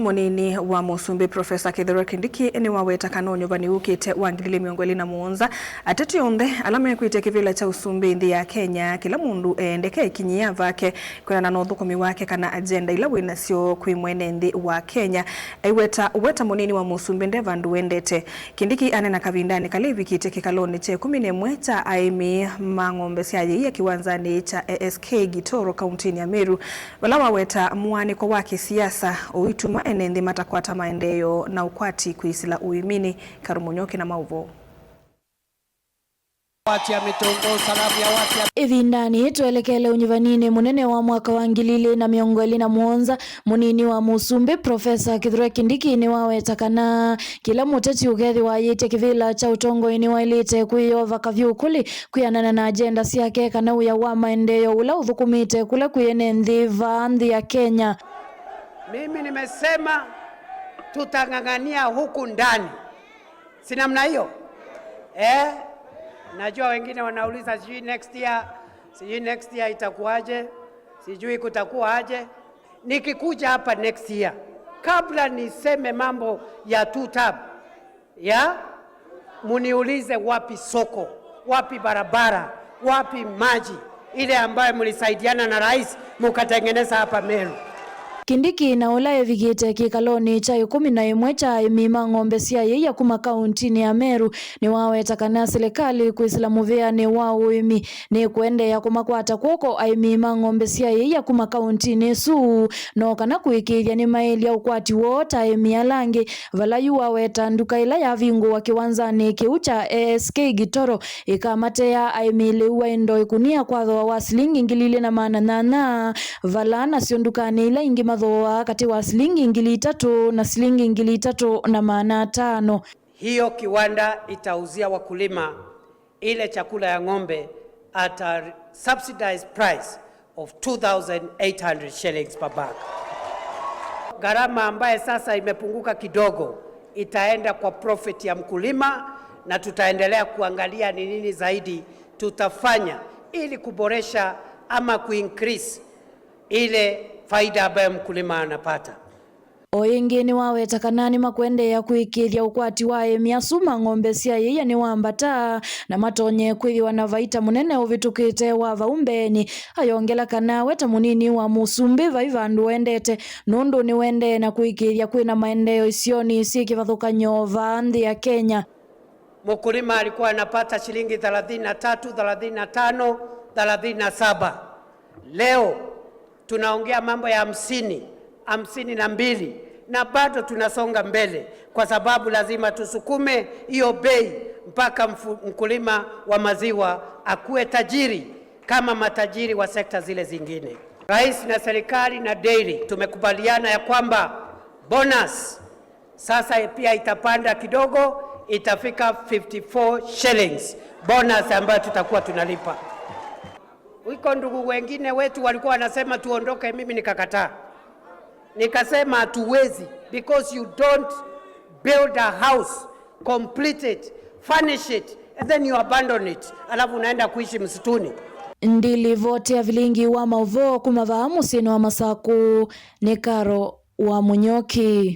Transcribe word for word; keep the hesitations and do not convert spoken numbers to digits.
Mũnini wa Mũsumbĩ Professor Kithure Kindiki nĩwaweta kana ũnyuvani ũkĩte wa ngili ili mĩongo ĩlĩ na mũonza, ateti onthe ala mekwĩtya kĩvĩla kya ũsumbĩ nthĩ ya Kenya, kĩla mũndũ eende kekinyia vake kwĩanana na ũthũkũmi wake kana agenda ila wĩ nasyo kwĩ mwene nthĩ wa Kenya. Aiweta ũweta mũnini wa Mũsumbĩ nde vandũ wendete. Kindiki anena kavindanĩ kala ĩvikĩte kĩkalonĩ kya ĩkũmi na ĩmwe kya aĩmi ma ng'ombe sya yĩia kĩwanzanĩ kya A S K Gitoro, kauntinĩ ya Meru, vala waweta mũaanĩko wa kĩsiasa ũituma ene nthĩ matakwata maendeeo na ũkwati kwĩsĩla ũĩminĩ. Karũ Mũnyoki na maũvoo. Watia mitunguu, salamu ya watia. Ĩvindanĩ twelekele ũnyuvaninĩ mũnene wa mwaka wa ngili ili na mĩongo ĩlĩ na mũonza, mũnini wa Mũsumbĩ Professor Kithure Kindiki nĩwaweta kana kĩla mũteti ũkethĩwa ayĩtya kĩvĩla kya ũtongoi nĩwaĩlĩte kwĩyova kavyũ kũlĩ kwĩanana na agenda syake kana wĩa wa maendeeo ũla ũthũkũmĩte kũla kwĩ ene nthĩ vaa nthĩ ya Kenya. Mimi nimesema tutang'ang'ania huku ndani. Si namna hiyo? Eh? Najua wengine wanauliza sijui next year, sijui next year itakuwaje, sijui kutakuwa aje. Nikikuja hapa next year, kabla niseme mambo ya two term, ya muniulize wapi soko, wapi barabara, wapi maji ile ambayo mlisaidiana na rais mukatengeneza hapa Meru. Kindiki na ũla evikĩte kĩkalonĩ kya ĩkũmi na ĩmwe kya aĩmi ma ng'ombe sya yĩia kuma kauntinĩ ya Meru nĩwaweta kana silikalĩ kwĩsĩla mũvĩanĩ wa ũĩmi nĩkũendeea kũmakwata kw'oko aĩmi ma ng'ombe sya yĩia kuma kauntinĩ ĩsu, no kana kũĩkĩĩthya nĩmaĩlya ũkwati woo ta aĩmi ala angĩ, vala yu waweta nduka ĩla yavingũwa kĩwanzanĩ kĩu kya A S K Gitoro ĩkamatea aĩmi lĩu wa indo ĩkunia kwa thooa wa silingi ngili ili na maana nyanya, vala nasyo ndukanĩ ila ingĩ mathooaa katĩ wa silingi ngili itatũ na silingi ngili itatũ na maana atano. Hiyo kiwanda itauzia wakulima ile chakula ya ng'ombe at a subsidized price of two thousand eight hundred shillings per bag. Gharama ambaye sasa imepunguka kidogo itaenda kwa profit ya mkulima, na tutaendelea kuangalia ni nini zaidi tutafanya ili kuboresha ama kuincrease ile faida ambayo mkulima anapata. O ĩngĩ nĩwaweta kana nĩmakũendeea kũĩkĩĩthya ũkwati wa aĩmi asu ma ng'ombe sya yĩia nĩwambata na matonye kwĩthĩwa na vaita mũnene ũvĩtũkĩte wa vau mbeenĩ. Ayongela kana we ta mũnini wa Mũsumbĩ vai vandũ wendete, nũndũ nĩwendee na kũĩkĩĩthya kwĩna maendeeo isionĩ syĩ kĩvathũkany'o vaa nthĩ ya Kenya. Mkulima alikuwa anapata shilingi thelathini na tatu, thelathini na tano, thelathini na saba. Leo tunaongea mambo ya hamsini, hamsini na mbili, na bado tunasonga mbele kwa sababu lazima tusukume hiyo bei mpaka mfu-, mkulima wa maziwa akuwe tajiri kama matajiri wa sekta zile zingine. Rais na serikali na dairy tumekubaliana ya kwamba bonus sasa pia itapanda kidogo, itafika fifty-four shillings bonus ambayo tutakuwa tunalipa. Wiko ndugu wengine wetu walikuwa wanasema tuondoke, mimi nikakataa. Nikasema hatuwezi, because you don't build a house, complete it, furnish it, and then you abandon it, alafu unaenda kuishi msituni. Ndilivoti ya vilingi wa mauvoo kuma vaa mũsyĩnĩ wa Masaku nĩ Karo wa Mũnyoki.